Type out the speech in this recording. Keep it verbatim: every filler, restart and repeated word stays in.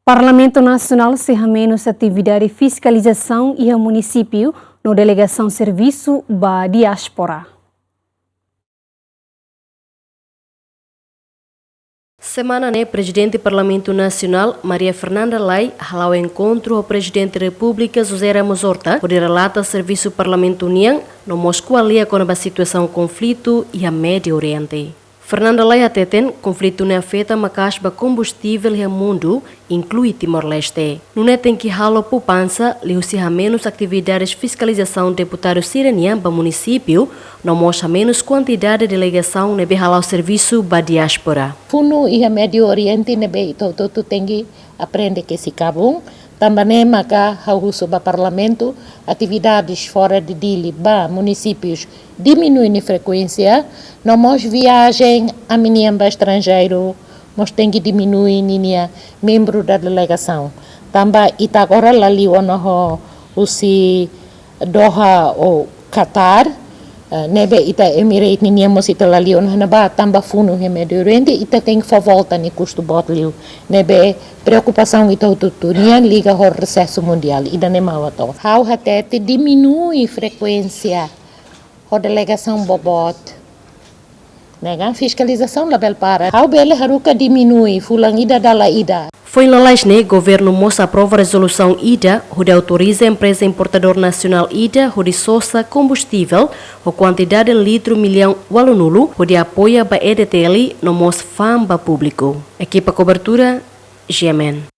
Parlamentu Nasionál sei hamenus atividade fiskalizasaun iha munisípiu no delegasaun servisu ba diáspora. Semana ne'e, Prezidente Parlamentu Nasionál, Maria Fernanda Lay, hala'o enkontru ho Prezidente Repúblika, José Ramos Horta, hodi relata servisu Parlamentu nian, no mós ko'alia kona-ba situasaun konflitu iha Médiu Oriente. Fernanda Lay hateten, konflitu ne'e afeta maka'as ba kombustivel iha mundu, inklui Timor-Leste. Nune'e tenke halo poupansa, liuhusi hamenus atividades fiskalizasaun deputadu sira-nian ba munisípiu, no mós hamenus kuantidade delegasaun ne'ebé hala'o servisu ba diáspora. Funu iha Médiu Oriente ne'ebé ita hotu-hotu tenke aprende kesi kabun, tanba ne'e maka ha'u husu ba Parlamentu, atividades fora de Dili ba munisípius diminui nia frekuénsia, no mós viajen ami-nian ba estranjeiru mós tenke diminui ninia membru da delegasaun. Tanba ita agora la liu ona ho husi Doha ou Qatar, eh, ne'ebé ita Emirates ninian mós ita la liu ona ne'ebá tanba funu iha Médiu Oriente, ita tenke fó volta nia kustu boot liu. Ne'ebé preokupasaun ita hotu-hotu nian liga ho resesu mundiál, ida-ne'e mak ha'u hato'o. Ha'u hatete diminui frekuénsia ho delegasaun boboot. Ne'e kan fiskalizasaun labele para. Ha'u bele haruka diminui fulan ida dala ida. Foin lalais ne'e, governu mós aprova rezolusaun ida hodi autoriza empreza importadór nasionál ida hodi sosa kombustivel ho kuantidade litru millaun ualunulu hodi apoia ba E D T L no mós fa'an ba públiku. Ekipa kobertura, G M N.